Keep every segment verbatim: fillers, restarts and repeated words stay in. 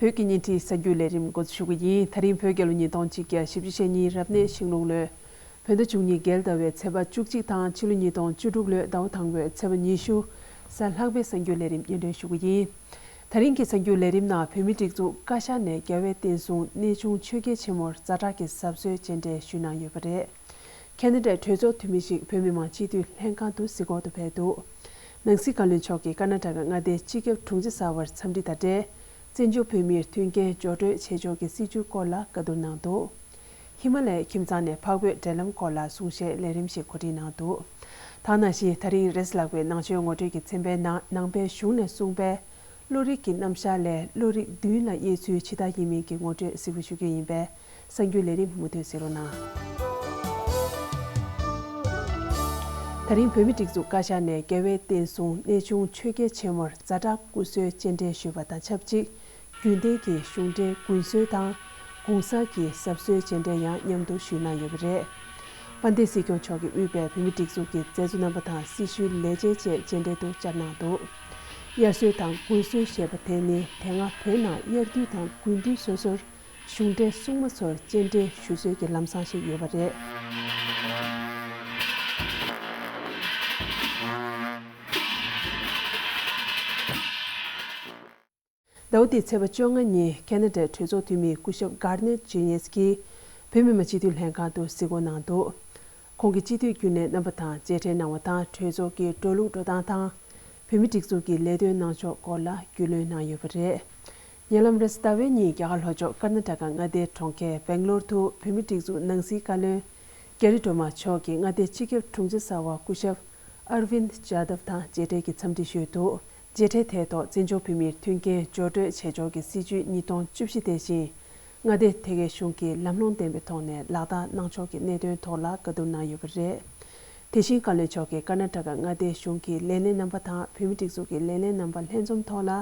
བོད་ཀྱི་བརྙན་འཕྲིན་གསར་འགྱུར་ལས་རིམ་འགོ་འཛུགས་ཞུ་གི་ཡིན། ད་རིང་བོད་རྒྱལ་ལོ་ཉིས་སྟོང་གཅིག་བརྒྱ་བཞི་བཅུ་ཞེ་གཉིས་རབ་གནས་ཤིང་ལུག་ལོའི་བོད་ཟླ་བཅུ་གཉིས་རྒྱལ་ཟླ་བའི་ཚེས་པ་བཅུ་གཅིག་དང་ཕྱི་ལོ་ཉིས་སྟོང་བཅུ་དྲུག་ལོའི་ཟླ་བ་དང་པོའི་ཚེས་པ་ཉི་ཤུ། གཟའ་ལྷག་པའི་གསར་འགྱུར་ལས་རིམ་སྙན་སྒྲོན་ཞུ་གི་ཡིན། ད་རིང་གི་གསར་འགྱུར་ལས་རིམ་ནང་བོད་མིའི་སྒྲིག་འཛུགས་བཀའ་ཤག་ནས་རྒྱལ་བའི་བསྟན་སྲུང་གནས་ཆུང་ཆོས་རྒྱལ་ཆེན་མོར་ཛ་དྲག་གི་གཟབ་གསོལ་སྤྱན་འདྲེན་ཞུས་གནང་ཡོད་པ་རེད། ཁེ་ན་ཌའི་གྲོས་ཚོགས་འཐུས་མི་ཞིག་བོད་མི་མང་སྤྱི་འཐུས་ལྷན་ཁང་དུ་གཟིགས་སྐོར་དུ་ཕེབས་འདུག། ནང་སྲིད་བཀའ་བློན་མཆོག་གིས་ཀར་ན་ཊ་ཀ་མངའ་སྡེའི་སྤྱི་ཁྱབ་དྲུང་ཆེ་གསར་པར་འཚམས་འདྲི་དང་འབྲེལ། བཙན་བྱོལ་བོད་མིར་མཐུན་རྐྱེན་སྦྱོར་སྤྲོད་བྱེད་ཕྱོགས་ཀྱི་སྲིད་བྱུས་སྐོར་ལ་བཀའ་བསྡུར་གནང་འདུག། ཧི་མ་ལ་ཡའི་ཁྱིམ་ཚང་ནས་འཕགས་བོད་འབྲེལ་ལམ་སྐོར་ལ་གསུང་བཤད་ལས་རིམ་ཞིག་གོ་སྒྲིག་གནང་འདུག། ད་ནང་བཞིན་ད་རིང་རེས་ལྷག་པའི་ནང་ཆོས་ངོ་སྤྲོད་ཀྱི་ཚན་པའི་ནང་ནང་པའི་གཞུང་ནས་གསུངས་པའི་བློ་རིག་གི་རྣམ་གཞག་ལས་བློ་རིག་བདུན་ལ་དབྱེ་ཚུལ་ཇི་ལྟར་ཡིན་མིན་གྱི་ངོ་སྤྲོད་གཟིགས་འབུལ་ཞུ་རྒྱུ་ཡིན་པས། གསར་འགྱུར་ལས་རིམ་མུ་མཐུད་གཟིགས་རོགས་གནང་། ད་རིང་བོད་མིའི་སྒྲིག་འཛུགས་བཀའ་ཤག་ནས་རྒྱལ་བའི་བསྟན་སྲུང་གནས་ཆུང་ཆོས་རྒྱལ་ཆེན་མོར་ཛ་དྲག་སྐུ་གསོལ་སྤྱན་འདྲེན་ཞུས་པ་དང་ཆབས་ཅིག། རྒྱུན་ལྡན་གྱི་གཞུང་འབྲེལ་མགོན་གསོལ་དང་གུང་གསར་གྱི་གཟབ་གསོལ་སྤྱན་འདྲེན་ཡང་མཉམ་དུ་ཞུས་གནང་ཡོད་པ་རེད། དཔལ་ལྡན་སྲིད་སྐྱོང་མཆོག་གིས་དབུས་པའི་བོད་མིའི་སྒྲིག་འཛུགས་ཀྱི་མཛད་གཙོ་རྣམ་པ་དང་སྲི་ཞུའི་ལས་བྱེད་བཅས་མཇལ་འཕྲད་དུ་བཅར་གནང་འདུག། དབྱར་གསོལ་དང་མགོན་གསོལ་ཞེས་པ་དེ་ནི་དེ་སྔ་བོད་ནང་དབྱར་དུས་དང་དགུན་དུས་སོ་སོར་གཞུང་འབྲེལ་སྲུང་མ་ཚོར་སྤྱན་འདྲེན་ཞུ་སྲོལ་གྱི་ལམ་བཟང་ཞིག་ཡོད་པ་རེད། ཟླ་བ་འདིའི་ཚེས་པ་བཅོ་ལྔ་ཉིན་ཁེ་ན་ཌའི་གྲོས་ཚོགས་འཐུས་མི་སྐུ་ཞབས་གྷར་ནེཊ་ཇི་ནེས་ཀྱིས་བོད་མི་མང་སྤྱི་འཐུས་ལྷན་ཁང་དུ་གཟིགས་སྐོར་གནང་འདུག། ཁོང་གིས་སྤྱི་འཐུས་རྒྱུན་ལས་རྣམ་པ་དང་མཇལ་འཕྲད་གནང་བ་དང་གྲོས་ཚོགས་ཀྱི་འགྲོ་ལུགས་འགྲོ་སྟངས་དང་། བོད་མིའི་སྒྲིག་འཛུགས་ཀྱི་ལས་དོན་གནང་ཕྱོགས་སྐོར་ལ་རྒྱུས་ལོན་གནང་ཡོད་པ་རེད། ཉེ་ལམ་རེས་གཟའ་ཟླ་བའི་ཉིན་རྒྱ་གར་ལྷོ་ཕྱོགས་ཀར་ན་ཊ་ཀ་མངའ་སྡེའི་གྲོང་ཁྱེར་སྦེང་ལོར་དུ་བོད་མིའི་སྒྲིག་འཛུགས་ནང་སྲིད་བཀའ་བློན་རྒྱ་རི་སྒྲོལ་མ་མཆོག་གིས་མངའ་སྡེའི་སྤྱི་ཁྱབ་དྲུང་ཆེ་གསར་པ་སྐུ་ཞབས་ཨར་ཝིན་ཇཱ་དབ་དང་མཇལ་འཕྲད་ཀྱིས་འཚམས་འདྲི་ཞུས་འདུག། མཇལ་འཕྲད་དེའི་ཐོག་བཙན་བྱོལ་བོད་མིར་མཐུན་རྐྱེན་སྦྱོར་སྤྲོད་བྱེད་ཕྱོགས་ཀྱི་སྲིད་བྱུས་ཉིས་སྟོང་བཅུ་བཞི་དེ་བཞིན། མངའ་སྡེ་དེ་གའི་གཞུང་གིས་ལམ་ལྷོང་ལྡན་པའི་ཐོག་ནས་ལག་བསྟར་གནང་ཕྱོགས་ཀྱི་གནད་དོན་ཐོག་ལ་བཀའ་བསྡུར་གནང་ཡོད་པ་རེད། དེ་བཞིན་བཀའ་བློན་མཆོག་གིས་ཀར་ན་ཊ་ཀ་མངའ་སྡེའི་གཞུང་གི་ལས་སྣེ་རྣམ་པ་དང་བོད་མིའི་སྒྲིག་འཛུགས་ཀྱི་ལས་སྣེ་རྣམ་པ་ལྷན་འཛོམས་ཐོག་ལ།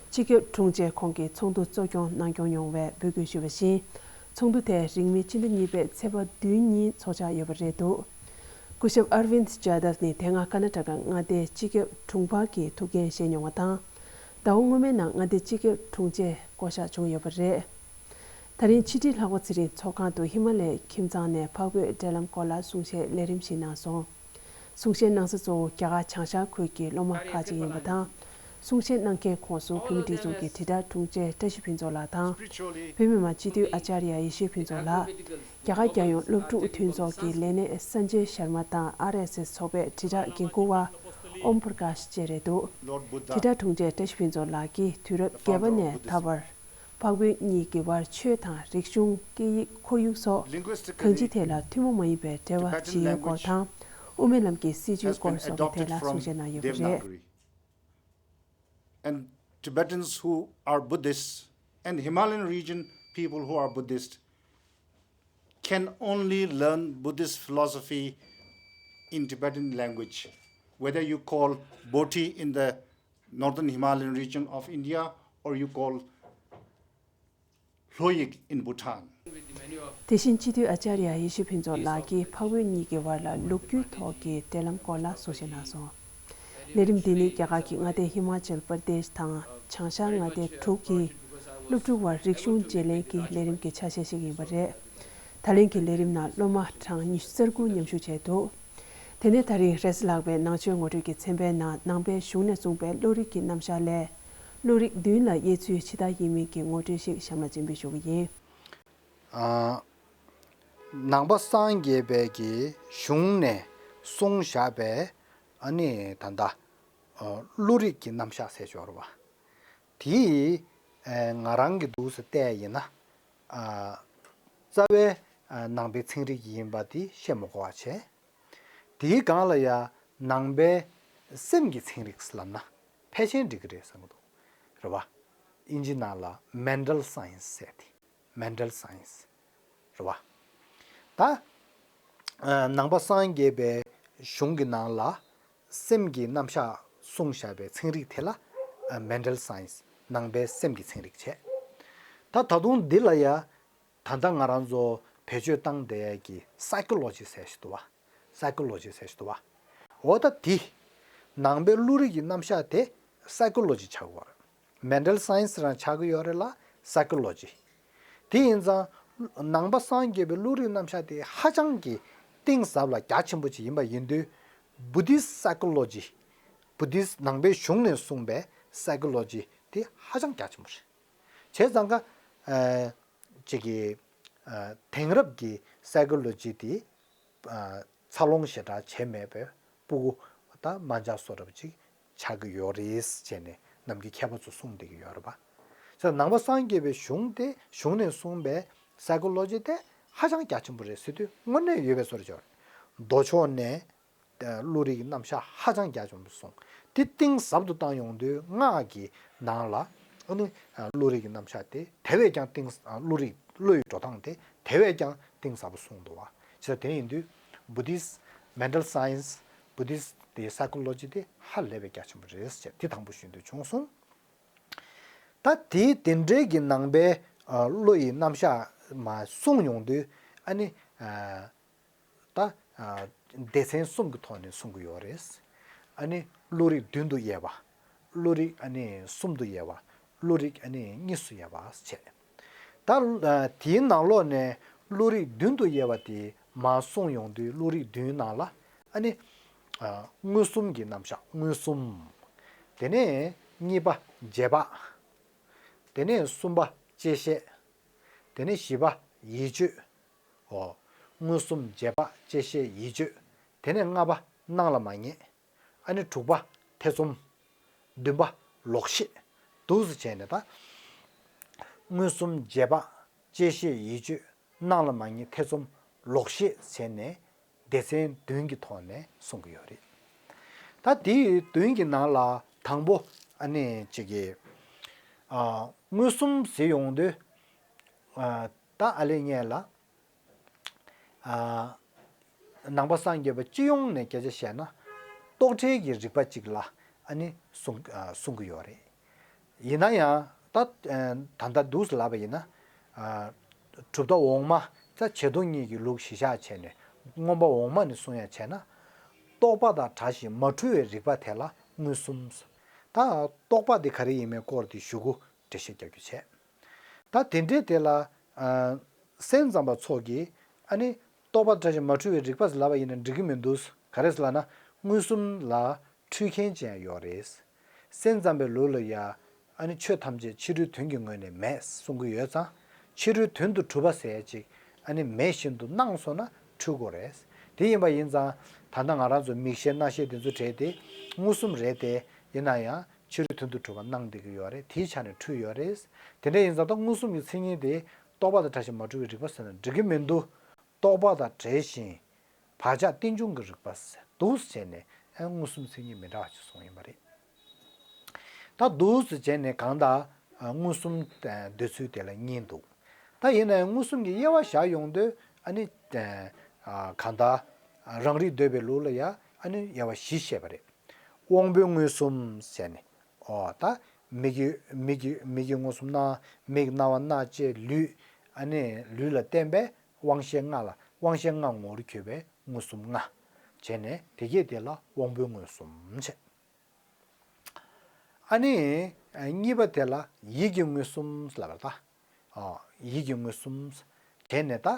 སྤྱི་ཁྱབ་དྲུང་ཆེ་ཁོང་གིས་ཚོགས་འདུ་གཙོ་སྐྱོང་གནང་སྐྱོང་ཡོང་བའི་འབོད་སྐུལ་ཞུས་པ་བཞིན། ཚོགས་འདུ་དེ་རིང་མིན་སྤྱི་ཟླ་གཉིས་པའི་ཚེས་པ་བདུན་ཉིན་འཚོགས་འཆར་ཡོད་པ་རེད་འདུག། སྐུ་ཞབས་ཨར་ཝིན་ཇཱ་དབ་ནི་དེ་སྔ་ཀར་ན་ཊ་ཀ་མངའ་སྡེའི་སྤྱི་ཁྱབ་དྲུང་འཕར་གྱི་ཐུགས་འགན་བཞེས་མྱོང་བ་དང་། ཟླ་བ་སྔོན་མའི་ནང་མངའ་སྡེའི་སྤྱི་ཁྱབ་དྲུང་ཆེ་བསྐོ་གཞག་བྱུང་ཡོད་པ་རེད། ད་རིང་ཕྱི་དྲིལ་ལྷག་པ་ཚེ་རིང་ཚོགས་ཁང་དུ་ཧི་མ་ལ་ཡའི་ཁྱིམ་ཚང་ནས་འཕགས་བོད་འབྲེལ་ལམ་སྐོར་ལ་གསུང་བཤད་ལས་རིམ་ཞིག་གནང་སོང་། གསུང་བཤད་གནང་ས་གཙོ་བོ་རྒྱ་གར་བྱང་ཤར་ཁུལ་གྱི་སློབ་མ་ཁག་ཅིག་ཡིན་པ་དང་། གསུང་བཤད་གནང་མཁན་ཁོངས་སུ་བོད་མིའི་སྒྲིག་འཛུགས་ཀྱི་དྲིལ་བསྒྲགས་དྲུང་ཆེ་བཀྲ་ཤིས་ཕུན་ཚོགས་ལགས་དང་། བོད་མི་མང་སྤྱི་འཐུས་ཨ་ཅཱརྱ་ཡེ་ཤེས་ཕུན་ཚོགས་ལགས། རྒྱ་གར་རྒྱལ་ཡོངས་སློབ་ཕྲུག་མཐུན་ཚོགས་ཀྱི་ལས་སྣེ་སན་ཇེ་ཤར་མ་དང་ཨར་ཨེས་ཨེས་ཚོགས་པའི་དྲིལ་བསྒྲགས་འགན་འཁུར་བ་ཨོམ་པར་ཀཱཤ་བཅས་རེད་འདུག། དྲིལ་བསྒྲགས་དྲུང་ཆེ་བཀྲ་ཤིས་ཕུན་ཚོགས་ལགས་ཀྱིས་དུས་རབས་བརྒྱད་པ་ནས་ད་བར། འཕགས་བོད་གཉིས་ཀྱི་བར་ཆོས་དང་རིག་གཞུང་། སྐད་ཡིག་ཁོར་ཡུག་སོགས་གང་ཅི་ཐད་ལ་ཐུན་མོང་མ་ཡིན་པའི་འབྲེལ་བ་ཇི་ཡོད་སྐོར་དང་། དབུ་མའི་ལམ་གྱི་སྲིད་བྱུས་སྐོར་སོགས་ཀྱི་ཐད་ལ་གསུང་བཤད་གནང་ཡོད་པ་རེད། And Tibetans who are Buddhists and Himalayan region people who are Buddhist can only learn Buddhist philosophy in Tibetan language, whether you call Boti in the northern Himalayan region of India or you call Hloyik in Bhutan. དེ་བཞིན་སྤྱི་འཐུས་ཨ་ཅཱརྱ་ཡེ་ཤེས་ཕུན་ཚོགས་ལགས་ཀྱིས་འཕགས་བོད་གཉིས་ཀྱི་བར་ལ་ལོ་རྒྱུས་ཐོག་གི་འབྲེལ་ལམ་སྐོར་ལ་གསུང་བཤད་གནང་སོང་། ལས་རིམ་འདི་ནི་རྒྱ་གར་གྱི་མངའ་སྡེ་ཧི་མ་ཅལ་པར་དེཤ་དང་བྱང་ཤར་མངའ་སྡེ་དྲུག་གི་སློབ་ཕྲུག་བར་རིག་གཞུང་བརྗེ་ལེན་གྱི་ལས་རིམ་གྱི་ཆ་ཤས་ཤིག་ཡིན་པ་རེད། ད་ལན་གྱི་ལས་རིམ་ནང་སློབ་མ་གྲངས་ཉི་ཤུ་རྩ་དགུ་མཉམ་ཞུགས་བྱས་འདུག། དེ་ནས་ད་རིང་རེས་གཟའ་ལྷག་པའི་ནང་ཆོས་ངོ་སྤྲོད་ཀྱི་ཚན་པའི་ནང་ནང་པའི་གཞུང་ནས་གསུངས་པའི་བློ་རིག་གི་རྣམ་གཞག་ལས། བློ་རིག་བདུན་ལ་དབྱེ་ཚུལ་ཇི་ལྟར་ཡིན་མིན་གྱི་ངོ་སྤྲོད་ཞིག་གཤམ་ལ་སྤྱན་འབུལ་ཞུ་གི་ཡིན། ཨ། ནང་པ་སངས་རྒྱས་པའི་གི་གཞུང་ནས་གསུངས་བཞག་པའི་ཨ་ནི་ད་ལྟ་བློ་རིག་གི་རྣམ་གཞག་ཟེར་ཆོག་རེད་བ། དེ་ང་རང་གི་འདུག་སེ་བལྟས་ཡིན་ན། རྩ་བའི་ནང་པའི་ཚན་རིག་ཡིན་པ་དེ་བཤད་མ་དགོས་པ་བྱས། དེའི་སྒང་ལ་ཡ་ནང་པའི་སེམས་ཀྱི་ཚན་རིག་ལབ་ན་ཕལ་ཆེར་འགྲིག་གི་རེད་བསམ་གྱི་འདུག་རེད་བ། ཨིན་ཇི་ནང་ལ་Mental Science ཟེར་ཏེ། Mental Science རེད་བ། ད་ནང་པ་སངས་རྒྱས་པའི་གཞུང་གི་ནང་ལ་སེམས་ཀྱི་རྣམ་གཞག་གསུངས་བཞག་པའི་ཚན་རིག་དེ་ལ་Mental Science ནང་པའི་སེམས་ཀྱི་ཚན་རིག་བྱས། ད་ད་དུང་འདི་ལ་ཡ་ད་ལྟ་ང་རང་ཚོ་བེད་སྤྱོད་བཏང་བསྡད་ཡ་གི་Psychology ཟེར་ཞིག་འདུག་བ། Psychology ཟེར་ཞིག་འདུག་བ། འོ་ད་དེ་ནང་པའི་བློ་རིག་གི་རྣམ་གཞག་དེ་Psychology ཆགས་ཀྱི་ཡོད་རེད། Mental Science རང་ཆགས་ཀྱི་ཡོད་རེད་ལ། Psychology། དེ་ཡིན་ཙང་ནང་པ་སངས་རྒྱས་པའི་བློ་རིག་རྣམ་གཞག་དེ་ཧ་ཅང་གི་གཏིང་ཟབ་ལ་རྒྱ་ཆེན་པོ་ཅིག་ཡིན་པ་ཡིན་དུས། Buddhist Psychology། Buddhist ནང་པའི་གཞུང་ནས་གསུངས་པའི་Psychology་དེ་ཧ་ཅང་རྒྱ་ཆེན་པོ་རེད། བྱས་ཙང་ཀ་ཨ་ཅིག་གི་ཨ་དེང་རབས་ཀྱི་Psychology་དེ་ཨ་འཚར་ལོངས་ཞེ་དྲག་བྱས་མེད་པའི་སྤུ་གུ་དང་དམ་བཅའ་སོགས་རབ་ཅིག་ཆགས་ཀྱི་ཡོད་རེད་ཅེས་ནས་ནམ་རྒྱུན་མཁས་པ་ཚོ་གསུངས་བསྡད་ཀྱི་ཡོད་རེད་པ། ཅེས་ནང་པ་སངས་རྒྱས་པའི་གཞུང་དེ་གཞུང་ནས་གསུངས་པའི་Psychology་དེ་ཧ་ཅང་རྒྱ་ཆེན་པོ་རེད་ཟེར་དུས་དངོས་གནས་ཡོད་པའི་བཟོ་འདྲ་ཅིག་ཡོད་རེད། མདོ་ཕྱོགས་ནས་བློ་རིག་གི་རྣམ་གཞག་ཧ་ཅང་རྒྱ་ཆེན་པོ་གསུངས། དེ་གཏིང་ཟབ་ཏུ་བཏང་ཡོང་དུས་སྔགས་ཀྱི་ནང་ལ་ཨ་ནི་བློ་རིག་གི་རྣམ་གཞག་དེ་དེ་བས་ཀྱང་གཏིང་བློ་རིག་བློ་ཡི་འགྲོ་སྟངས་དེ་དེ་བས་ཀྱང་གཏིང་ཟབ་པོ་གསུངས་འདུག་བ། བྱས་ཙང་དེ་ཡིན་དུས་Buddhist Mental Science། Buddhist་དེ་Psychology་དེ་ཧ་ལས་པའི་རྒྱ་ཆེན་པོ་རེད་ཅེས་དེ་དང་པོ་ཞུ་འདོད་བྱུང་སོང་། ད་དེའི་དེ་འདྲའི་གི་ནང་པའི་ཨ་བློ་ཡི་རྣམ་གཞག་མར་གསུངས་ཡོང་དུས་ཨ་ནི་ཨ་ད་ཨ་སྡེ་ཚན་གསུམ་གྱི་ཐོག་ནས་གསུང་གི་ཡོད་རེད། ཨ་ནི་བློ་རིག་བདུན་དུ་དབྱེ་བ། བློ་རིག་ཨ་ནི་གསུམ་དུ་དབྱེ་བ། བློ་རིག་ཨ་ནི་གཉིས་སུ་དབྱེ་བ་བྱས། ད་ཨ་དེའི་ནང་ལོགས་ནས་བློ་རིག་བདུན་དུ་དབྱེ་བ་དེ་མར་གསུངས་ཡོང་དུས་བློ་རིག་བདུན་ནང་ལ་ཨ་ནི་ཨ་མངོན་སུམ་གྱི་རྣམ་གཞག་མངོན་སུམ། དེ་ནས་གཉིས་པ་རྗེས་དཔག། དེ་ནས་གསུམ་པ་བཅད་ཤེས། དེ་ནས་བཞི་པ་ཡིད་དཔྱོད། འོ། མངོན་སུམ་རྗེས་དཔག་བཅད་ཤེས་ཡིད་དཔྱོད། དེ་ནས་ལྔ་པ་སྣང་ལ་མ་ངེས། ཨ་ནི་དྲུག་པ་ཐེ་ཚོམ། བདུན་པ་ལོག་ཤེས། འདུག་སེ་བྱས་ནས་ད། མངོན་སུམ་རྗེས་དཔག་བཅད་ཤེས་ཡིད་དཔྱོད། སྣང་ལ་མ་ངེས་ཐེ་ཚོམ་ལོག་ཤེས་བྱས་ནས་སྡེ་ཚན་བདུན་གྱི་ཐོག་ནས་གསུང་གི་ཡོད་རེད། ད་དེའི་བདུན་གྱི་ནང་ལ་དང་པོ་ཨ་ནི་གཅིག་གི་ཨ་མངོན་སུམ་ཟེར་ཡོང་དུས་ཨ་ད་ཨ་ལེ་ངས་ལ་ཨ་ནང་པ་སངས་རྒྱས་པ་སྤྱི་ཡོངས་ནས་སྐད་ཆ་བཤད་ན་རྟོག་བྲལ་གྱི་རིག་པ་གཅིག་ལ་ཨ་ནི་གསུང་ཨ་གསུང་གི་ཡོད་རེད། ཡིན་ན་ཡང་ད་ད་ལྟ་འདུག་སེ་ལབ་པ་ཡིན་ན་གྲུབ་མཐའ་འོག་མ་ད་བྱེ་ཐོག་གཉིས་ཀྱི་ལུགས་གཞི་བཞག་བྱས་ནས་མངོན་པ་འོག་མ་ནས་གསུང་ཡ་བྱས་ན། རྟོག་པ་དང་བྲལ་ཞིང་མ་འཁྲུལ་བའི་རིག་པ་དེ་ལ་མངོན་སུམ། ད་རྟོག་པ་དེ་ག་རེ་ཡིན་མིན་སྐོར་དེ་ཞུ་གུ་འགྲེལ་བཤད་རྒྱག་རྒྱུ་བྱས། ད་དེ་འདྲའི་དེ་ལ་སེམས་ཙམ་པ་ཚོ་གིས་ཨ་ནི་རྟོག་པ་བྲལ་ཞིང་མ་འཁྲུལ་བའི་རིག་པ་ལབ་པ་ཡིན་ན་འགྲིག་གི་མི་འདུག་ག་རེ་ཟེར་ལབ་ན་མངོན་སུམ་ལ་འཁྲུལ་མཁན་ཅན་ཡོད་རེད། སེམས་ཙམ་པའི་ལུགས་ལ་ཡ། ཨ་ནི་ཆོས་ཐམས་ཅད་ཕྱི་རོལ་དོན་གྱི་ངོས་ནས་མེད་གསུང་གི་ཡོད་ཙང་། ཕྱི་རོལ་དོན་དུ་གྲུབ་པ་ཟེར་ཅིག་ཨ་ནི་མེད་བཞིན་དུ་སྣང་སོང་ན་འཁྲུལ་དགོས་རེད། དེ་ཡིན་པ་ཡིན་ཙང་ད་ལྟ་ང་རང་ཚོ་མིག་ཤེས་རྣ་ཤེས་དེ་ཚོ་བྲལ་ཏེ་མངོན་སུམ་རེད་དེ། ཡིན་ན་ཡང་ཕྱི་རོལ་དོན་དུ་གྲུབ་པ་སྣང་བསྡད་ཀྱི་ཡོད་རེད། དེའི་ཆ་ནས་འཁྲུལ་ཡོད་རེད། དེ་འདྲ་ཡིན་ཙང་ད་མངོན་སུམ་གྱི་མཚན་ཉིད་དེ་རྟོག་པ་དང་བྲལ་ཞིང་མ་འཁྲུལ་བའི་རིག་པ་ཟེར་ན་འགྲིག་གི་མི་འདུག་རྟོག་པ་དང་བྲལ་ཞིང་། བག་ཆགས་རྟེན་འབྱུང་གི་རིག་པ་ཟེར་འདུག་སེ་བྱས་ནས་ཨ་མངོན་སུམ་མཚན་ཉིད་མི་འདྲ་བ་ཅིག་གསུངས་ཡིན་པ་རེད། ད་འདུག་སེ་བྱས་ནས་གང་ལྟར་ཨ་མངོན་སུམ་ཨ་འདོད་ཚུལ་དེ་ལ་གཉིས་འདུག་ད་ཡིན་ན་ཡང་མངོན་སུམ་གྱི་དབྱེ་བ་བཞག་ཡོང་དུས་ཨ་ནི་ཨ་གང་ལྟར་རང་རིག་འདོད་པའི་ལུགས་ལ་ཡང་ཨ་ནི་དབྱེ་བ་བཞི་བཤད་པ་རེད། དབང་པོའི་མངོན་སུམ་ཟེར་ནས། ཨོ་ད། མིག་གི་མིག་གི་མིག་གི་མངོན་སུམ་སྣང་། མིག་རྣ་བ་སྣ་ལྕེ་ལུས། ཨ་ནི་ལུས་ལ་བརྟེན་པའི་དབང་ཤེས་ལྔ་ལ་དབང་ཤེས་ལྔ་ངོ་བོར་གྱུར་པའི་མངོན་སུམ་ལྔ། བྱས་ནས་དེ་གས་དེ་ལ་དབང་པོའི་མངོན་སུམ་བྱས། ཨ་ནི། གཉིས་པ་དེ་ལ་ཡིད་ཀྱི་མངོན་སུམ་ལབ་པ་ད། ཨོ་ཡིད་ཀྱི་མངོན་སུམ། བྱས་ནས་ད།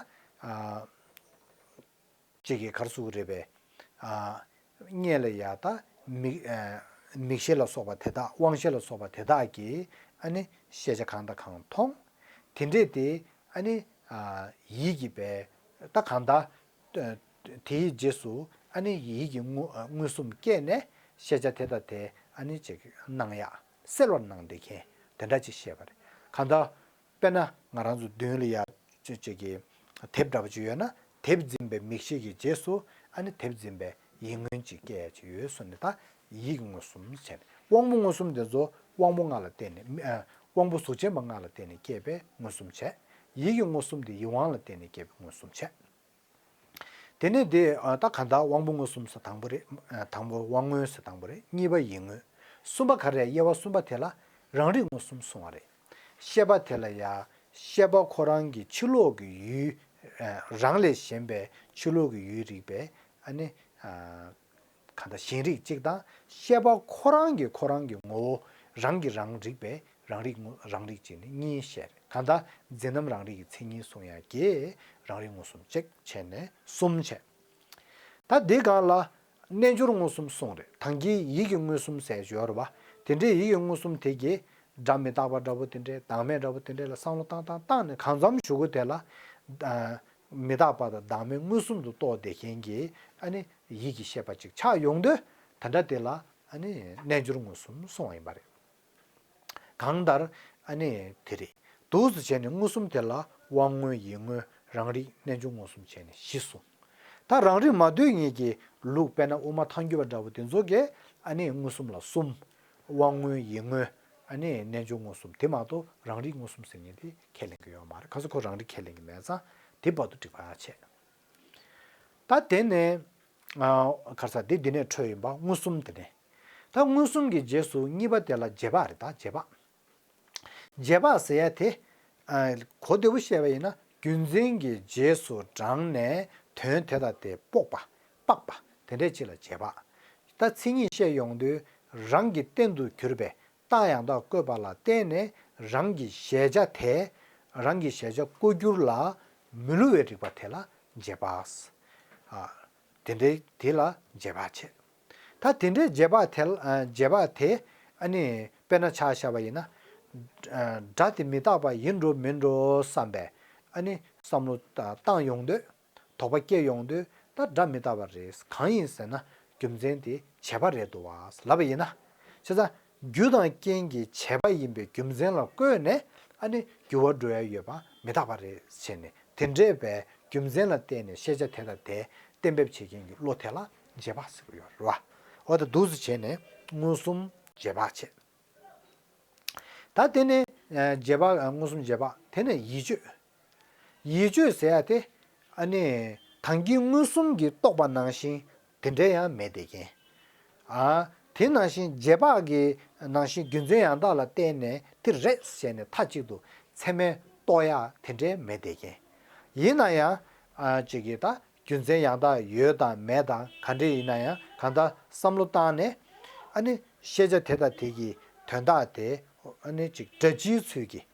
གཅིག་གིས་ག་རེ་ཟེར་གྱི་རེད་པས། ཨ་སྔོན་ལ་ཡ་ད་མིག་ཨ་མིག་ཤེས་ལ་སོགས་པ་དེ་དག་དབང་ཤེས་ལ་སོགས་པ་དེ་དག་གིས་ཨ་ནི་ཤེས་བྱ་གང་དང་གང་མཐོང་། དེ་འདྲས་དེ་ཨ་ནི་ཨ་ཡིད་ཀྱིས་པས་ད་གང་ལྟར་ཨ་དེའི་རྗེས་སུ་ཨ་ནི་ཡིད་ཀྱི་མངོན་ཨ་མངོན་སུམ་སྐྱེས་ནས་ཤེས་བྱ་དེ་དག་དེ་ཨ་ནི་ཅིག་སྣང་ཡག་གསལ་བར་སྣང་བསྡད་མཁན་དེ་འདྲ་ཅིག་བཤད་པ་རེད། གང་ལྟར། དཔེར་ན་ང་རང་ཚོ་མདུན་ལ་ཡ་ཅིག་ཅིག་གི་དེབ་འདྲ་པོ་ཅིག་ཡོད་ན་དེབ་འཛིན་པའི་མིག་ཤེས་ཀྱི་རྗེས་སུ་ཨ་ནི་དེབ་འཛིན་པའི་ཡིད་མངོན་ཅིག་སྐྱེ་ཡ་ཅིག་ཡོད་གསུངས་ནས་ད་ཡིད་ཀྱི་མངོན་སུམ་བྱས་ནས་དབང་པོ་མངོན་སུམ་དེ་ཚོ་དབང་པོ་ལྔ་ལ་བརྟེན་ནས་མི་ཨ་དབང་པོ་གཟུགས་ཅན་པ་ལྔ་ལ་བརྟེན་ནས་སྐྱེས་པའི་མངོན་སུམ་བྱས། ཡིད་ཀྱི་མངོན་སུམ་དེ་ཡིད་དབང་ལ་བརྟེན་ནས་སྐྱེས་པའི་མངོན་སུམ་བྱས། དེ་ནས་དེ་ཨ་ད་གང་ལྟར་དབང་པོ་མངོན་སུམ་ཟེར་དང་པོ་རེད། ཨ་དང་པོ་དབང་མངོན་ཟེར་དང་པོ་རེད། གཉིས་པ་ཡིད་མངོན། གསུམ་པ་ག་རེ་རེད། དབྱེ་བ་གསུམ་པ་དེ་ལ་རང་རིག་མངོན་སུམ་གསུང་བ་རེད། ཤེས་པ་དེ་ལ་ཡ་ཤེས་པ་ཁོ་རང་གི་ཕྱི་ལོགས་ཀྱི་ཡུལ་ཨ་རང་ལས་གཞན་པའི་ཕྱི་ལོགས་ཀྱི་ཡུལ་རིག་པའི་ཨ་ནི་ཨ་གང་ལྟར་གཞན་རིག་གཅིག་དང་ཤེས་པ་ཁོ་རང་གི་ཁོ་རང་གི་ངོ་བོ་རང་གིས་རང་རིག་པའི་ རང་རིག་དངོས་རང་རིག་ཅེས་ནི་གཉིས་བཤད་རེད། གང་ལྟར་འཛིན་རྣམ་རང་རིག་གི་མཚན་ཉིད་གསུང་ཡག་གི་རང་རིག་མངོན་སུམ་གཅིག་བྱས་ནས་གསུམ་བྱས། ད་འདི་སྒང་ལ་རྣལ་འབྱོར་མངོན་སུམ་གསུངས་རེད། ད་གིན་ཡིད་ཀྱི་མངོན་སུམ་ཟེར་ཡོད་རེད་པ། དེ་འདྲའི་ཡིད་ཀྱི་མངོན་སུམ་དེ་གིས་སྒྲ་མི་རྟག་པ་འདྲ་པོ་དེ་འདྲའི་བདག་མེད་འདྲ་པོ་དེ་འདྲའི་ལ་བསམ་བློ་བཏང་བཏང་བཏང་ནས་གང་འཚམ་གཞུག་གུ་དེ་ལ་ཨ་མི་རྟག་པ་དང་བདག་མེད་མངོན་སུམ་དུ་རྟོགས་བསྡད་མཁན་གྱི་ཨ་ནི་ཡིད་ཀྱི་ཤེས་པ་ཅིག་ཆགས་ཡོང་དུས། ད་ལྟ་དེ་ལ་ཨ་ནི་རྣལ་འབྱོར་མངོན་སུམ་གསུངས་པ་ཡིན་པ་རེད། གང་ལྟར་ཨ་ནི་དེ་རེད། འདུག་སེ་བྱས་ནས་མངོན་སུམ་དེ་ལ་དབང་མངོན་ཡིད་མངོན་རང་རིག་རྣལ་འབྱོར་མངོན་སུམ་བྱས་ནས་བཞི་གསུངས། ད་རང་རིག་མ་དོན་གཉིས་ཀྱི་ལུགས་དཔེར་ན་དབུ་མ་ཐལ་འགྱུར་བ་འདྲ་པོ་དེ་ཚོ་གིས་ཨ་ནི་མངོན་སུམ་ལ་གསུམ། དབང་མངོན་ཡིད་མངོན། ཨ་ནི་རྣལ་འབྱོར་མངོན་སུམ་དེ་མ་གཏོགས་རང་རིག་མངོན་སུམ་ཟེར་མཁན་དེ་ཁས་ལེན་གྱི་ཡོད་མ་རེད། ག་ཚོད་ཁོ་རང་རིག་ཁས་ལེན་གྱི་མེད་ཙང་དེ་བར་དུ་འགྲིག་པ་བྱས། ད་དེ་ནས་ཨ་ག་རེ་ཟེར་དེ་འདི་ནས་འཕྲོས་ཡིན་པ་མངོན་སུམ་དེ་ནས། ད་མངོན་སུམ་གྱི་རྗེས་སུ་གཉིས་པ་དེ་ལ་རྗེས་དཔག་རེད། ད་རྗེས་དཔག་རྗེས་དཔག་ཟེར་ཡ་དེ། ཨ་གོ་བདེ་པོ་བཤད་པ་ཡིན་ན་རྒྱུ་མཚན་གྱི་རྗེས་སུ་འབྲངས་ནས་དོན་དེ་དང་དེ་དཔོག་པ། དཔག་པ་དེ་འདྲའི་ཅིག་ལ་རྗེས་དཔག་ད་མཚན་ཉིད་བཤད་ཡོང་དུས་རང་གི་རྟེན་དུ་གྱུར་པའི་རྟགས་ཡང་དག་བཀོད་པ་ལ་བརྟེན་ནས་རང་གི་གཞལ་བྱ་དེ། རང་གི་གཞལ་བྱ་བཀོད་འགྱུར་ལ་མི་བསླུ་བའི་རིག་པ་དེ་ལ་རྗེས་དཔག་ཨ་དེ་འདྲའི་དེ་ལ་རྗེས་དཔག་བྱེད། ད་དེ་འདྲའི་རྗེས་དཔག་དེ་ལ་ཨ་རྗེས་དཔག་དེ་ཨ་ནི་དཔེར་ན་ཆ་བཞག་པ་ཡིན་ན། ཨ་སྒྲ་དེ་མི་རྟག་པ་ཡིན་འགྲོ་མིན་འགྲོ་བསམ་པའི་ཨ་ནི་བསམ་བློ་བཏང་ཡོང་དུས། དོགས་པ་སྐྱེ་ཡོང་དུས་ད་སྒྲ་མི་རྟག་པ་རེད། གང་ཡིན་ཟེར་ན་རྒྱུ་མཚན་དེ་བྱས་པ་རེད་འདུག་བ་ལབ་པ་ཡིན་ན། བྱས་ཙང་རྒྱུ་དང་རྐྱེན་གྱི་བྱས་པ་ཡིན་པའི་རྒྱུ་མཚན་ལ་བཀོད་ནས་ཨ་ནི་འགྱུར་བ་འགྲོ་ཡ་ཡོད་པ་མི་རྟག་པ་རེད་ཟེར་ནས། དེ་འདྲའི་བའི་རྒྱུ་མཚན་ལ་བརྟེན་ནས་ཤེས་བྱ་དེ་དང་དེ་གཏན་འབེབས་བྱེད་མཁན་གྱི་བློ་དེ་ལ་རྗེས་དཔག་ཟེར་གྱི་ཡོད་རེད་བ། འོ་ད་འདུག་སེ་བྱས་ནས་མངོན་སུམ་རྗེས་དཔག་བྱེད། ད་དེ་ནས་ཨ་རྗེས་དཔག་ཨ་མངོན་སུམ་རྗེས་དཔག་དེ་ནས་ཡིད་དཔྱོད། ཡིད་དཔྱོད་ཟེར་ཡ་དེ་ཨ་ནི་ད་གིན་མངོན་སུམ་གྱིས་རྟོགས་པ་ནང་བཞིན་དེ་འདྲ་ཡང་མེད་བསྡད་མཁན། ཨ་དེ་ནང་བཞིན་རྗེས་དཔག་གི་ནང་བཞིན་རྒྱུ་མཚན་ཡང་དག་ལ་བརྟེན་ནས་དེ་རེད་ཟེར་ནས་མཐའ་གཅིག་ཏུ་ཚད་མས་རྟོགས་ཡ་དེ་འདྲ་མེད་བསྡད་མཁན། ཡིན་ན་ཡང་ཨ་ཅིག་གིས་ད་རྒྱུ་མཚན་ཡང་དག་ཡོད་དང་མེད་དང་ག་འདྲ་ཡིན་ན་ཡང་གང་ལྟར་བསམ་བློ་བཏང་ནས་ཨ་ནི་ཤེས་བྱ་དེ་དང་དེ་གི་དོན་དག་དེ་ཨ་ནི་ཅིག་སྒྲ་སྤྱིའི་ཚུལ་གྱིས་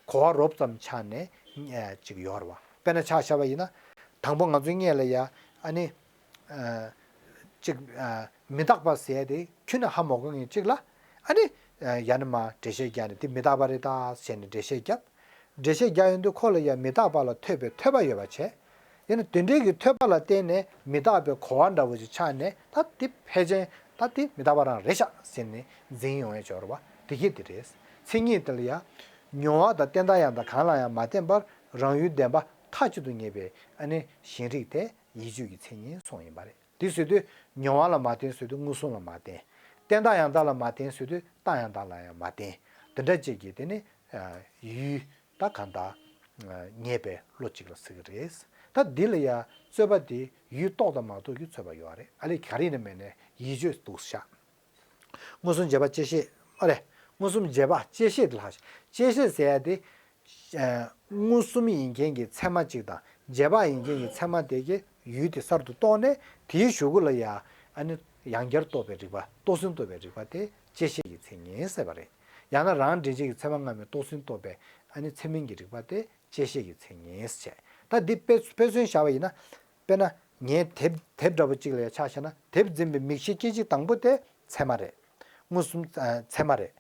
གོ་བ་རོབ་ཙམ་ཆགས་ནས་ཨ་ཅིག་ཡོད་རེད་བ། དཔེར་ན་ཆ་བཞག་པ་ཡིན་ན། དང་པོ་ང་ཚོའི་སྔོན་ལ་ཡ་ཨ་ནི་ཨ་ཅིག་ཨ་མི་རྟག་པ་ཟེར་ཡ་དེ་ཁྱོན་ནས་ཧ་མ་གོ་མཁན་ཅིག་ལ་ཨ་ནི་ཨ་ཡ་ནི་མ་འགྲེལ་བཤད་རྒྱག་ནས་དེ་མི་རྟག་པ་རེད་ད་ཟེར་ནས་འགྲེལ་བཤད་བརྒྱབ། འགྲེལ་བཤད་རྒྱག་ཡོང་དུས་ཁོ་ལ་ཡང་མི་རྟག་པ་ལ་ཐོས་པའི་ཐོས་པ་ཡོད་པ་བྱས། ཡིན་ན་དེ་འདྲའི་གི་ཐོས་པ་ལ་བརྟེན་ནས་མི་རྟག་པའི་གོ་བ་འདྲ་བོ་ཞིག་ཆགས་ནས་ད་དེ་ཕལ་ཆེར་ད་དེ་མི་རྟག་པ་རང་རེད་ཤག་ཟེར་ནས་འཛིན་ཡོང་ཡ་ཅིག་ཡོད་རེད་བ། དེ་གི་དེ་རེད། མཚན་ཉིད་དེ་ལ་ཡང་མྱོང་བ་དང་བརྟན་མཐའ་ཡང་དག་གང་ལ་ཡང་མ་བརྟེན་པར་རང་ཡུལ་བདེན་པ་མཐའ་གཅིག་ཏུ་ངེས་པའི་ཨ་ནི་གཞན་རིག་དེ་ཡིད་དཔྱོད་ཀྱི་མཚན་ཉིད་གསུངས་ཡིན་པ་རེད། དེ་ཟེར་དུས་མྱོང་བ་ལ་མ་བརྟེན་ཟེར་དུས་མངོན་སུམ་ལ་མ་བརྟེན། བརྟན་མཐའ་ཡང་དག་ལ་མ་བརྟེན་ཟེར་དུས་རྟགས་ཡང་དག་ལ་ཡང་མ་བརྟེན། འདི་འདྲ་ཅིག་གིས་དེ་ནི་ཡུལ་ད་གང་དག་ངེས་པའི་བློ་གཅིག་ལ་ཟེར་གྱི་རེད། ད་འདི་ལ་ཡང་རྩོད་པ་དེ་ཡུལ་རྟོགས་དང་མ་རྟོགས་ཀྱི་རྩོད་པ་ཡོད་རེད། ཨ་ལས་ག་རེ་ཡིན་ན་མེད་ནས་ཡིད་དཔྱོད་འདུག་ཤག་མངོན་སུམ་རྗེས་དཔག་བཅད་ཤེས་མ་རེད། མངོན་སུམ་རྗེས་དཔག་བཅད་ཤེས་དེ་ལྷག་བཅད་ཤེས་ཟེར་ཡ་དེ། མངོན་སུམ་ཡིན་མཁན་གྱི་ཚད་མ་གཅིག་དང་རྗེས་དཔག་ཡིན་མཁན་གྱི་ཚད་མ་དེ་གའི་ཡུལ་དེ་གསར་དུ་རྟོགས་ནས་དེའི་གཞུག་གུ་ལ་ཡ་ཨ་ནི་ཡང་བསྐྱར་རྟོགས་པའི་རིག་པ་རྟོགས་ཟིན་རྟོགས་པའི་རིག་པ་དེ་བཅད་ཤེས་ཀྱི་མཚན་ཉིད་ཟེར་བ་རེད། ཡང་ན་རང་འདྲེན་བྱེད་ཀྱི་ཚད་མ་སྔ་མའི་རྟོགས་ཟིན་རྟོགས་པའི་ཨ་ནི་ཚད་མིན་གྱི་རིག་པ་དེ་བཅད་ཤེས་ཀྱི་མཚན་ཉིད་ཟེར། ད་འདི་དཔེ་དཔེ་མཚོན་བཞག་པ་ཡིན་ན། དཔེར་ན་ངས་དེབ་དེབ་འདྲ་པོ་གཅིག་ལ་ཡ་ཆ་བཞག་ན་དེབ་འཛིན་པའི་མིག་ཤེས་སྐད་ཅིག་དང་པོ་དེ་ཚད་མ་རེད། མངོན་སུམ་ཚད་མ་རེད།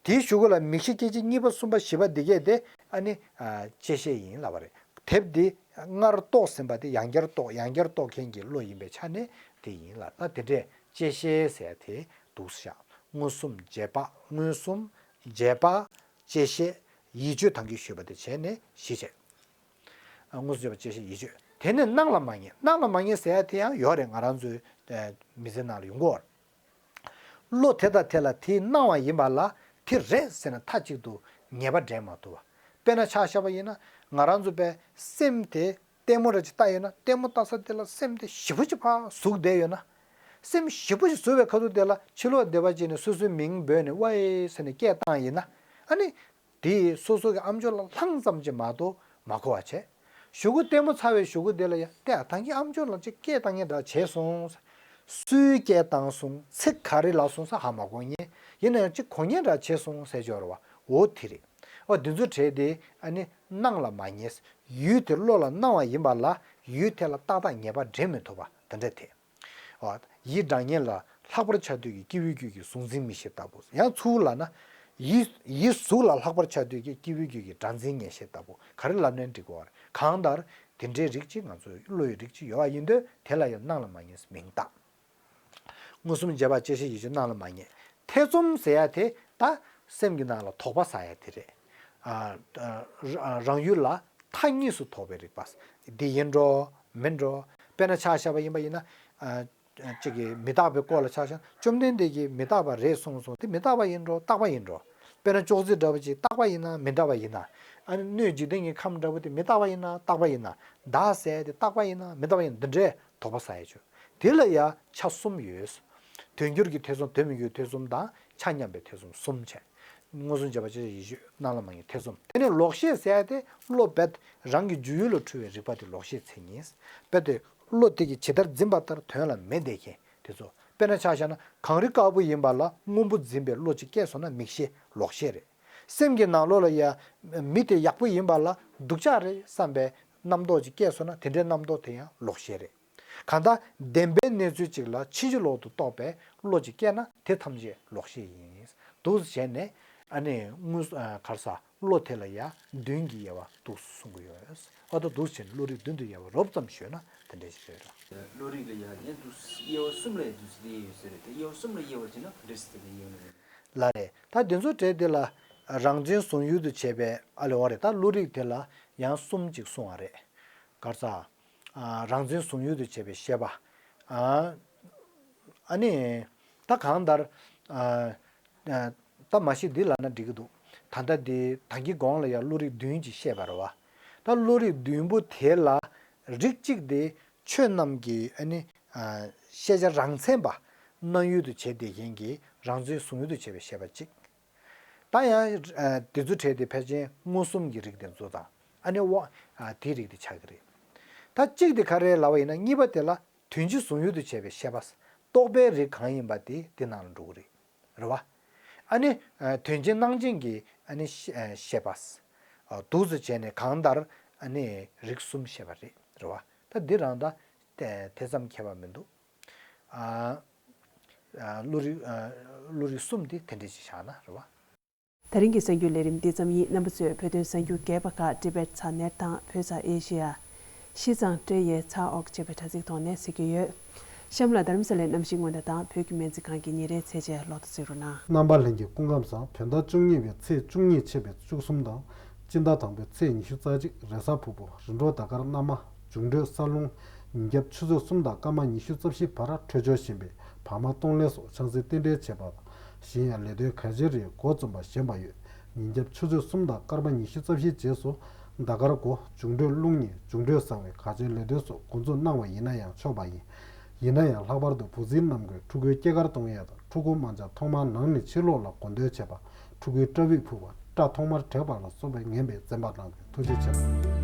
དེའི་གཞུག་གུ་ལ་མིག་ཤེས་སྐད་ཅིག་གཉིས་པ་གསུམ་པ་བཞི་པ་འདི་གས་དེ་ཨ་ནི་བཅད་ཤེས་ཡིན་ལབ་པ་རེད། དེབ་འདི་སྔར་རྟོགས་ཟིན་པ་དེ་ཡང་བསྐྱར་རྟོགས་ཡང་བསྐྱར་རྟོགས་མཁན་གྱི་བློ་ཡིན་པའི་ཆ་ནས་དེ་ཡིན་ལ། ད་དེ་འདྲས་བཅད་ཤེས་ཟེར་དེ་འདུག་ཤག་མངོན་སུམ་རྗེས་དཔག་མངོན་སུམ་རྗེས་དཔག་བཅད་ཤེས་ཡིད་དཔྱོད་དང་གི་ཞུས་པ་དེ་བྱས་ནས་བཞི་བྱས། མངོན་སུམ་རྗེས་དཔག་བཅད་ཤེས་ཡིད་དཔྱོད། དེ་ནས་སྣང་ལ་མ་ངེས། སྣང་ལ་མ་ངེས་ཟེར་ཡ་དེ་ཡང་ཡོད་རེད། ང་རང་ཚོའི་མི་ཚེ་ནང་ལ་ཡོང་གི་ཡོད་རེད། བློ་དེ་དང་དེ་ལ་དེའི་སྣང་བ་ཡིན་པ་ལ་དེ་རེད་ཟེར་ནས་མཐའ་གཅིག་ཏུ་ངེས་པ་འདྲེན་མ་ཐུབ་པ། དཔེར་ན་ཆ་བཞག་པ་ཡིན་ན་ང་རང་ཚོ་པའི་སེམས་དེ་ལྟད་མོ་ར་ཅིག་ལྟ་ཡོད་ན་ལྟད་མོ་ལྟ་ས་དེ་ལ་སེམས་དེ་ཞེ་པོ་ཅིག་ཕར་ཟུག་བསྡད་ཡོད་ན། སེམས་ཞེ་པོ་ཅིག་ཟུག་པའི་ཁ་ཐུག་དེ་ལ་ཕྱི་ལོགས་སྡེ་པ་ཅིག་ནས་སོ་སོའི་མིང་འབོད་ནས་ཝའེ་ཟེར་ནས་སྐད་བཏང་ཡིན་ན། ཨ་ནི། དེས་སོ་སོ་གི་ཨམ་ཅོག་ལ་ལྷང་ཙམ་ཅིག་མ་གཏོགས་མ་གོ་བ་བྱས། གཞུག་གུ་ལྟད་མོ་ཚར་བའི་གཞུག་གུ་དེ་ལ་ཡ་ལྟས་ཨ་ད་གིན་ཨམ་ཅོག་ལ་ཅིག་སྐད་བཏང་མཁན་འདྲ་བྱས་སོང་། སུའི་སྐད་བཏང་སོང་ཚིག་ག་རེ་ལབ་སོང་ས་ཧ་མ་གོ་མཁན་ཡིན་ན་ཡང་ཅིག་གོ་མཁན་འདྲ་བྱས་སོང་ཟེར་གྱི་ཡོད་རེད་བ། འོ་དེ་རེད། འོ་དེ་ཚོ་བྲལ་ཏེ་ཨ་ནི་སྣང་ལ་མ་ངེས། ཡུལ་དེ་བློ་ལ་སྣང་བ་ཡིན་པ་ལ་ཡུལ་དེ་ལ་ཏག་ཏག་ངེས་པ་འདྲེན་མི་ཐུབ་པ་དེ་འདྲ་དེ། འོ་ཡིད་དྲན་ཉེ་ལ་ལྷག་པར་ཆགས་དུས་ཀྱི་སྐྱེས་བུའི་རྒྱུད་ཀྱི་གཟུང་འཛིན་མིག་ཤེས་ལྟ་བུ། ཡང་ཚུར་ལབ་ན། ཡིད་ཡིད་གཟུགས་ལ་ལྷག་པར་ཆགས་དུས་ཀྱི་སྐྱེས་བུའི་རྒྱུད་ཀྱི་སྒྲ་འཛིན་ཉེར་ཤེས་ལྟ་བུ་ག་རེ་ལབ་ནའི་འགྲིག་གོ། གང་ལྟར་དེ་འདྲའི་རིགས་གཅིག་ང་ཚོའི་བློ་ཡི་རིགས་གཅིག་ཡོད་པ་ཡིན་དུས་དེ་ལ་ཡང་སྣང་ལ་མ་ངེས་མིང་བཏགས། མངོན་སུམ་རྗེན་པ་བཅད་ཤེས་ཡིད་དཔྱོད་སྣང་ལ་མ་ངེས། ཐེ་ཚོམ་ཟེར་ཡ་དེ་ད་སེམས་ཀྱི་ནང་ལ་དོགས་པ་ཟ་ཡ་དེ་རེད། ཨ་ཨ་རང་ཡུལ་ལ་མཐའ་གཉིས་སུ་དོགས་པའི་རིག་པ། འདི་ཡིན་འགྲོ་མིན་འགྲོ། དཔེར་ན་ཆ་བཞག་པ་ཡིན་པ་ཡིན་ན། ཨ་གཅིག་གིས་མི་རྟག་པའི་སྐོར་ལ་ཆ་བཞག་ན་བཅོམ་ལྡན་འདས་ཀྱིས་མི་རྟག་པ་རེད་གསུངས་སོང་། དེ་མི་རྟག་པ་ཡིན་འགྲོ་རྟག་པ་ཡིན་འགྲོ། དཔེར་ན་ཅོག་ཙེ་འདྲ་པོ་ཅིག་རྟག་པ་ཡིན་ན་མི་རྟག་པ་ཡིན་ན། ཨ་ནི་སྣོད་འཇིག་རྟེན་གྱི་ཁམས་འདྲ་པོ་དེ་མི་རྟག་པ་ཡིན་ན་རྟག་པ་ཡིན་ན། བདག་ཟེར་དེ་རྟག་པ་ཡིན་ན་མི་རྟག་པ་ཡིན་ན་འདི་འདྲའི་དོགས་པ་ཟ་ཡ་བྱོས། དེ་ལ་ཡང་ཆ་གསུམ་ཡོད། དོན་འགྱུར་གྱི་ཐེ་ཚོམ། དོན་མི་འགྱུར་ཐེ་ཚོམ་དང་ཆ་མཉམ་པའི་ཐེ་ཚོམ་གསུམ་བྱས། མངོན་སུམ་རྗེན་པ་བཅད་ཤེས་ཡིད་དཔྱོད་སྣང་ལ་མ་ངེས་ཐེ་ཚོམ། དེ་ནས་ལོག་ཤེས་ཟེར་ཡ་དེ་བློ་རྦད་རང་གི་སྒྱུ་ཡུལ་ལ་འཁྲུལ་བའི་རིག་པ་དེ་ལོག་ཤེས་མཚན་ཉིད། རྦད་དེ་བློ་དེ་གིས་ཇི་ལྟར་འཛིན་པ་ལྟར་དོན་ལ་མི་བདེ་མཁན་དེ་ཚོ། དཔེར་ན་ཆ་བཞག་ན་གངས་རི་དཀར་པོ་ཡིན་པ་ལ་སྔོན་པོ་འཛིན་པའི་བློ་ཅིག་སྐྱེས་སོང་ན་མིག་ཤེས་ལོག་ཤེས་རེད། སེམས་ཀྱི་ནང་ལོགས་ལ་ཡ་མི་དེ་ཡག་པོ་ཡིན་པ་ལ་སྡུག་ཅག་རེད་བསམ་པའི་རྣམ་རྟོག་ཅིག་སྐྱེས་སོང་ན་དེ་འདྲའི་རྣམ་རྟོག་དེ་ཡང་ལོག་ཤེས་རེད། གང་ལྟར་བདེན་པའི་གནས་ཚུལ་གཅིག་ལ་ཕྱིན་ཅི་ལོག་ཏུ་རྟོགས་པའི་བློ་ཅིག་སྐྱེས་ན་དེ་ཐམས་ཅད་ལོག་ཤེས་ཡིན། འདུག་སེ་བྱས་ནས་ཨ་ནི་དངོས་ཨ་ག་རེ་ཟ་བློ་དེ་ལ་ཡ་བདུན་གྱི་དབྱེ་བ་འདུག་སེ་གསུང་གི་ཡོད། འོ་ད་འདུག་སེ་བྱས་ནས་བློ་རིག་བདུན་དུ་དབྱེ་བ་རོབ་ཙམ་ཞུས་ན་དེ་འདྲ་ཞིག་རེད་ར། བློ་རིག་ལ་ཡ་ཡང་འདུག་སེ་དབྱེ་བ་གསུམ་ལ་ཡ་འདུག་སེ་དབྱེ་ཡོད་ཟེར་རེད་དེ། དབྱེ་བ་གསུམ་ལ་དབྱེ་བ་བྱས་ན་ག་འདྲ་སེ་དེ་ལ་དབྱེ་བ་རེད། ལགས་རེད། ད་དེ་ཚོ་གྲས་དེ་ལ་རང་མཚན་གཟུང་ཡུལ་དུ་བྱས་པའི་ཨ་ལེ་འོ་རེད། ད་བློ་རིག་དེ་ལ་ཡང་གསུམ་ཅིག་གསུངས་པ་རེད། ག་རེ་ཟ། ཨ་རང་མཚན་གཟུང་ཡུལ་དུ་བྱས་པའི་ཤེས་པ། ཨ་ཨ་ནི་ད་གང་ལྟར་ཨ་ཨ་ད་མ་གཞི་འདི་ལབ་ན་འགྲིག་གི་འདུག་ད་ལྟ་འདི་ད་གིན་གོང་ལ་ཡང་བློ་རིག་བདུན་གྱི་བཤད་པ་རེད་བ། ད་བློ་རིག་བདུན་པོ་དེ་ལ་རིགས་གཅིག་དེ་ཆོས་རྣམས་ཀྱི་ཨ་ནི་ཨ་ཤེས་བྱ་རང་མཚན་པ་སྣང་ཡུལ་དུ་བྱས་བསྡད་མཁན་གྱི་རང་མཚན་གཟུང་ཡུལ་དུ་བྱས་པའི་ཤེས་པ་གཅིག་ད་ཡང་ཨ་དེ་ཚོ་གྲས་དེ་ཕལ་ཆེར་མངོན་སུམ་གྱི་རིགས་དེ་ཚོ་དང་ཨ་ནི་དབང་ཨ་དེའི་རིགས་དེ་ཆགས་ཀྱི་རེད། ད་གཅིག་དེ་ག་རེ་ལབ་པ་ཡིན་ན་གཉིས་པ་དེ་ལ་དོན་སྤྱི་གཟུང་ཡུལ་དུ་བྱས་པའི་ཤེས་པ། རྟོག་པའི་རིགས་གང་ཡིན་པ་དེ་དེ་ནང་ལ་འགྲོ་གི་རེད། རེད་བ། ཨ་ནི་ཨ་དོན་སྤྱི་སྣང་བྱེད་ཀྱི་ཨ་ནི་ཤེས་ཨ་ཤེས་པ། ཨ་འདུག་སེ་བྱས་ནས་གང་ལྟར་ཨ་ནི་རིགས་གསུམ་བཤད་པ་རེད། རེད་བ། ད་འདི་རང་ད་དེ་དེ་ཙམ་ཁྱད་པར་མི་འདུག་ཨ་ཨ་བློ་རིག་ཨ་བློ་རིག་གསུམ་དེ་དེ་འདྲ་ཅིག་བཞག་ན་རེད་བ། ད་རིང་གི་གསར་འགྱུར་ལས་རིམ་འདི་ཙམ་ཡིན། རྣམ་པ་ཚོས་བོད་དོན་གསར་འགྱུར་རྒྱས་པ་ཁག་ཊི་བེཊ་ཚ་ནེཊ་དང་བོད་ཚ་ཨེ་ཤེ་ཡ། ཤིས་ཙང་ཀྲེ་ཡའི་ཚ་འོག་ཅེས་པའི་དྲ་ཚིགས་ཐོག་ནས་གཟིགས་ཀྱི་ཡོད། གཤམ་ལ་རྡ་རམ་ས་ལའི་གནམ་གཤིས་སྔོན་བརྡ་དང་བོད་ཀྱི་སྨན་རྩིས་ཁང་གི་ཉིན་རེའི་ཚད་འཇལ་ལོག་ཏུ་གཟིགས་རོགས་གནང་། རྣམ་པ་ལྷན་རྒྱས་སྐུ་ཁམས་བཟང་། བོད་ཟླ་བཅུ་གཉིས་པའི་ཚེས་བཅུ་གཉིས་ཆད་པའི་བཅུ་གསུམ་དང་། སྤྱི་ཟླ་དང་པོའི་ཚེས་ཉི་ཤུ་རྩ་གཅིག་རེས་གཟའ་ཕུར་བུ། རིམ་གྲོ་ཟླ་སྐར་གནམ་དམར། འབྱུང་འཕྲོད་ས་རླུང་། ཉིན་རྒྱབ་ཆུ་ཚོད་གསུམ་དང་སྐར་མ་ཉི་ཤུ་རྩ་བཞི་བར་འཕྲོད་སྦྱོར་བཞིན་པའི་བར་མ་གཏོང་ལེན་སོགས་ཆང་སའི་རྟེན་འབྲེལ་བྱེད་པ་དང་། གཞན་ཡང་ལས་དོན་གལ་ཆེ་རིགས་འགོ་རྩོམ་པ་ཞན་པ་ཡོད། ཉིན་རྒྱབ་ཆུ་ཚོད་གསུམ་དང་སྐར་མ་ཉི་ཤུ་རྩ་བཞིའི་རྗེས་སུ་ཟླ་སྐར་མགོ་འབྱུང་འཕྲོད་རླུང་ཉིན་འབྱུང་འཕྲོད་བཟང་བའི་གལ་ཆེའི་ལས་དོན་སོགས་འགོ་འཛུགས་གནང་བ་ཡིན་ན་ཡང་ཆོག་པ་ཡིན། ཡིན་ན་ཡང་ལྷག་པར་དུ་བུ་གཟིར་རྣམས་ཀྱིས་ཕྲུ་གུའི་སྐྱེས་སྐར་གཏོང་ཡས་དང་ཕྲུ་གུ་དམར་འབྱར་ཐོག་མར་ནང་ནས་ཕྱི་ལོགས་ལ་འགོ་འདོན་བྱེད་པ། ཕྲུ་གུའི་སྐྲ་དབྱིབས་ཕུད་པ། སྐྲ་ཐོག་མར་བྲེག་པ་ལ་སོགས་པའི་ངན་པས་འཛེམ་པ་གནང་རོགས། ཐུགས་རྗེ་ཆེ།